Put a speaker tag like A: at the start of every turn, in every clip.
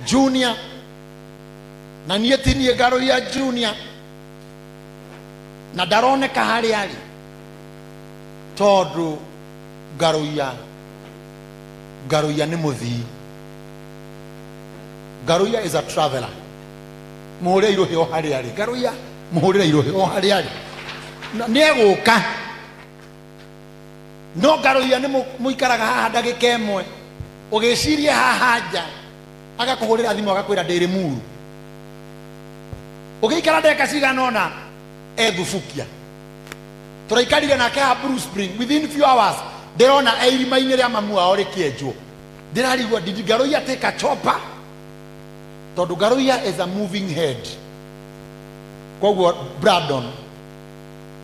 A: Junior na niĩ ti niĩ Ngaruiya Junior na ndaroneka harĩa arĩ tondũ Ngaruiya nĩ mũthii. Ngaruiya is a traveler. Mũhũrĩre irũhĩ o harĩa arĩ. Ngaruiya mũhũrĩre irũhĩ o harĩa arĩ. Nĩ egũka. No Ngaruiya nĩ mũikaraga haha ndagĩka ĩmwe ũgĩciria haha nja agakũhũrĩra thimũ agakwĩra ndĩ Limuru. Ũgĩikara ndagĩka cigana ũna ethubukia. Tũraikarire nake haha Blue Spring within few hours ndĩrona e irima-inĩ rĩa mamu wao rĩkĩenjwo. Ndĩrarigwo did Ngaruiya take a chopper? Tondũ Ngaruiya is a moving head. Koguo Brandon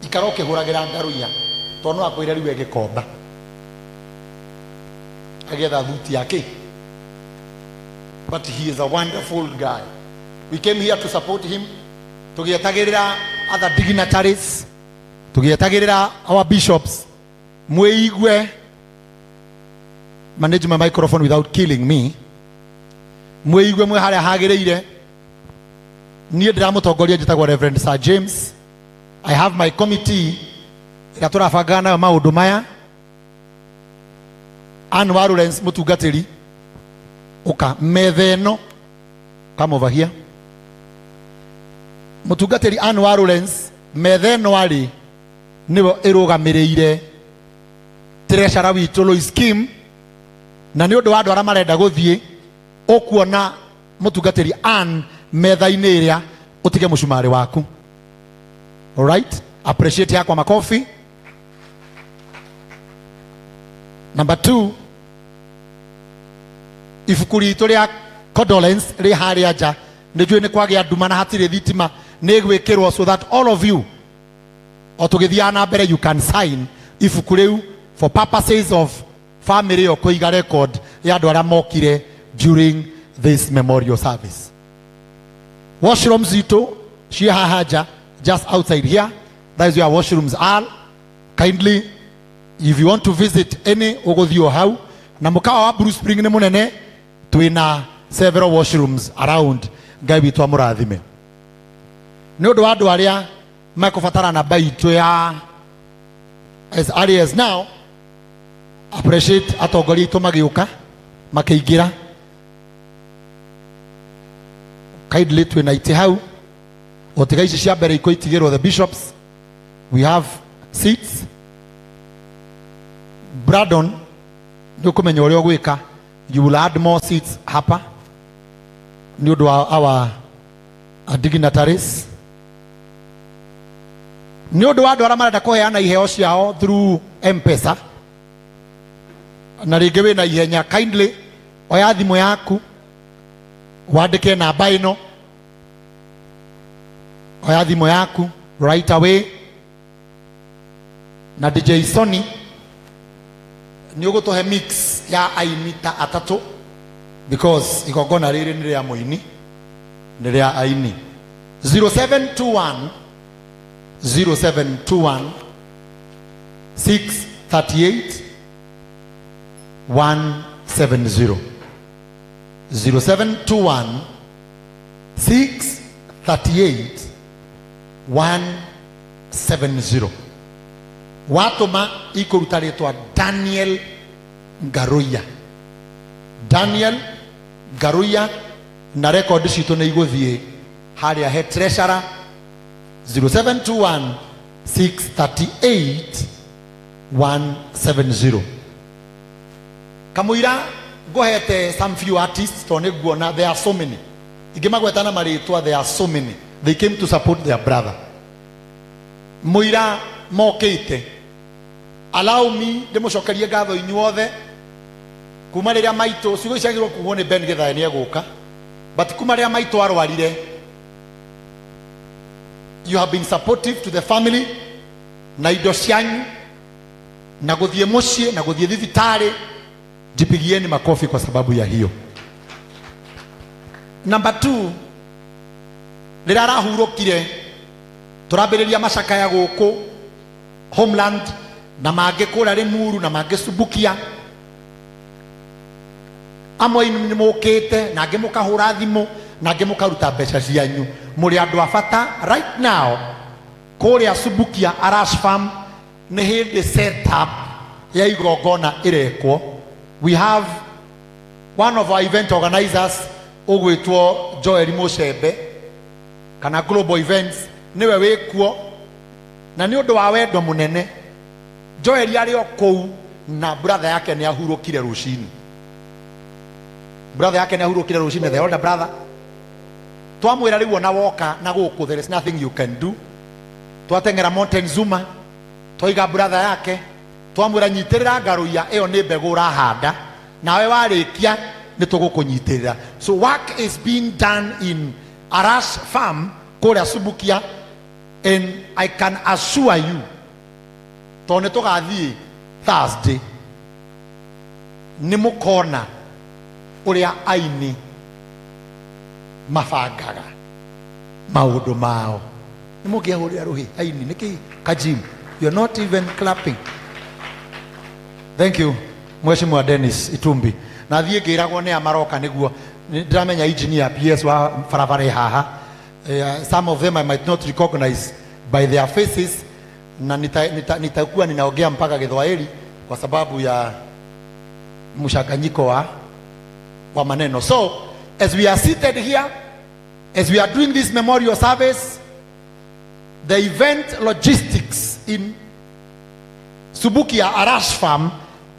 A: ikara ũkĩhũragĩra Ngaruiya tondũ no akwĩre rĩu egĩkomba agĩetha thuti yake. But he is a wonderful guy. We came here to support him. Tũgĩetagĩrĩra other dignitaries, tũgĩetagĩrĩra our bishops. Mwĩigue, manage my microphone without killing me. Mwĩigue mwĩ harĩa hagĩrĩire. Niĩ ndĩramũtongoria njĩtagwo Reverend Sir James. I have my committee ĩrĩa tũrabangaga nayo maũndũ maya. Ann wa Lawrence mũtungatĩri, ũka metha ĩno, come over here. Mũtungatĩri Ann wa Lawrence, metha ĩno arĩ nĩwe ĩrũgamĩrĩire treasurer witũ Lois Kim, na nĩ ũndũ wa andũ arĩa marenda gũthiĩ, ũkuona mũtungatĩri Ann metha-inĩ ĩrĩa, ũtige mũcumarĩ waku. Alright, appreciate yakwa makofi. Number 2, ibuku ritũ rĩa condolence rĩ harĩa nja, nĩ njũĩ nĩ kwagĩa nduma na hatirĩ thitima, nĩ gwĩkĩrwo so that all of you o tũgĩthiaga na mbere you can sign ibuku rĩu for purposes of family ĩyo kũiga record ya andũ arĩa mokire during this memorial service. Washrooms itũ ciĩ haha nja, just outside here, that is where washrooms are. Kindly if you want to visit any, ũgũthiĩ o hau, na mũkawa wa Blue Spring nĩ mũnene, twĩna several washrooms around. Ngai witũ amũrathime. Nĩ ũndũ wa andũ arĩa mekũbatara namba itũ ya as early as now, appreciate atongoria aitũ magĩũka makĩingĩra. Kindly twĩna itĩ hau, o tiga ici cia mbere ikũitigĩrwo the bishops, we have seats. Brandon nĩ ũkũmenya ũrĩa ũgwĩka, you will add more seats hapa nĩ ũndũ wa our dignitaries. Nĩ ũndũ wa andũ arĩa marenda kũheana iheo ciao through M-Pesa, na rĩngĩ wĩna ihenya, kindly oya thimũ yaku wandĩke namba ĩno, oya thimũ yaku right away. Na DJ Sony nĩ ũgũtũhe mix ya aini ta atatũ, because igongona rĩrĩ nĩ rĩa mũini, nĩ rĩa aini. 0721 0721 638 170, 0721 638 170. Watũma ikũruta rĩtwa Daniel Ngaruiya, Daniel Ngaruiya, na rekondi citũ nĩ igũthiĩ harĩa he treasurer. 0721 638 170. Kamũira ngũhete some few artists, tondũ nĩ nguona there are so many, ingĩmagweta na marĩtwa, there are so many, they came to support their brother. Mũira mokĩte, allow me ndĩmũcokerie ngatho inyuothe kuma rĩrĩa maitũ, ciugo ici ciagĩrĩirwo kugwo nĩ Ben Githae nĩ egũka, but kuma rĩrĩa maitũ arwarire, you have been supportive to the family na indo cianyu na gũthiĩ mũciĩ na gũthiĩ thibitarĩ. Jipigieni makofi kwa sababu ya hiyo. Number 2, rĩrĩa arahurũkire tũrambĩrĩria macakaya gũkũ homeland na mangĩ kũrĩa Limuru na mangĩ Subukia. Amwe ainu nĩ mũkĩte na angĩ mũkahũra thimũ na angĩ mũkaruta mbeca cianyu. Mũrĩ andũ a bata. Right now kũrĩa Subukia Arash Farm nĩ hĩndĩ setup ya igongona ĩrekwo. We have one of our event organizers ũgwĩtwo Joel Mucembe kana Global Events, nĩwe wĩkuo, na nĩ ũndũ wa wendo mũnene Joel arĩ o kũu na brother yake nĩ ahurũkire rũcinĩ. Brother yake nĩ ahurũkire rũcinĩ, the older brother. Twamwĩra rĩu ona woka na gũkũ, there is nothing you can do. Twateng'era Mountain Zuma, twaiga brother yake, twamwĩra nyitĩrĩra ngarũiya ĩyo nĩ mbegũ ũrahanda, nawe warĩkia nĩ tũgũkũnyitĩrĩra. So work is being done in Arash Farm kũrĩa Subukia, and I can assure you tondũ nĩ tũgathiĩ Thursday, nĩ mũkona ũrĩa aini mabangaga maũndũ mao. Nĩ mũngĩahũrĩra rũhĩ aini nĩkĩ? Kajim, you're not even clapping. Thank you, Mheshimiwa Dennis Itumbi. Na thiĩ ngĩragwo nĩ a maroka nĩguo nĩ ndĩramenya engineer PS wa barabara ĩ haha. Some of them I might not recognize by their faces, na nitakuwa ninaongea mpaka Gĩthwaĩri kwa sababu ya mchanganyiko wa maneno. So as we are seated here, as we are doing this memorial service, the event logistics in Subukia Arash Farm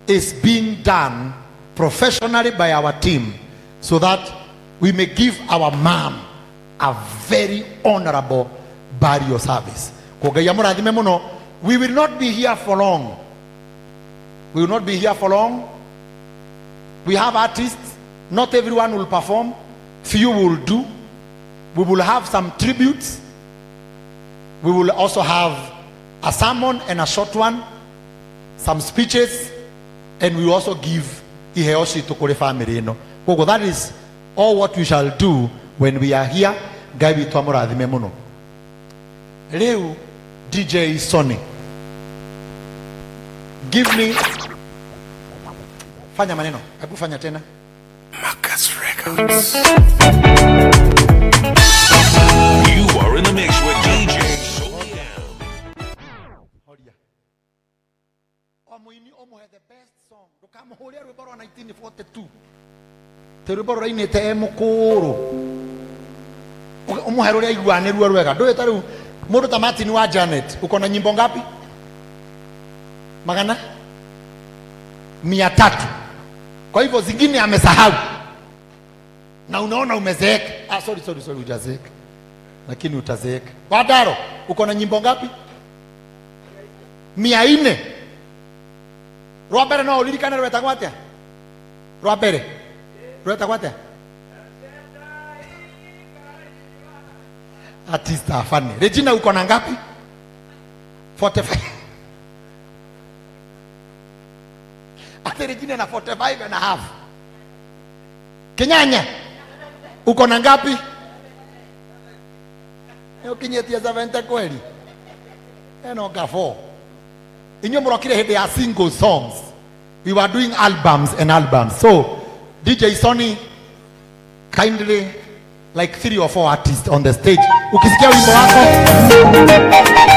A: is being done professionally by our team so that we may give our mom a very honorable burial service. Ngai amũrathime mũno. We will not be here for long. We will not be here for long. We have artists. Not everyone will perform. Few will do. We will have some tributes. We will also have a sermon and a short one, some speeches, and we will also give iheo citũ kũrĩ family ĩno. Koguo that is all what we shall do when we are here. Ngai witũ amũrathime mũno. Rĩu DJ Sonny, give me, fanya maneno, hebu fanya tena.
B: Marcus Records.
C: You are in the mix with DJ Sony M.
A: Horia. O mũini ũmũhe the best song, ndũkamũhũre rwĩmbo rwa 1942, tĩ rwĩmbo rũrainĩte e mũkũrũ. Ũmũhe rũrĩa aiguaga nĩruo rwega. Ndũĩ ta rĩu mũndũ ta Martin wa Janet, uko na nyimbo ngapi? Magana 300. Kwa hivyo zingine amesahau na unaona umezeeka. Ah, sorry, sorry, sorry, hujazeeka lakini utazeeka. Wadaro, uko na nyimbo ngapi? 400. Rwa mbere no ũririkane rwetagwo atĩa? Rwa mbere rwetagwo atĩa? Artist are funny. Regina, uko na ngapi? 45. Ati Regina na 45 and a half. Kinyanya, uko na ngapi? Nĩ ũkinyĩtie 70 kweli? Eno nga 4. Inyuĩ mũrokire hĩndĩ ya single songs. We were doing albums and albums. So DJ Sonny, kindly, like three or four artists on the stage. Ukisikia wimbo wako.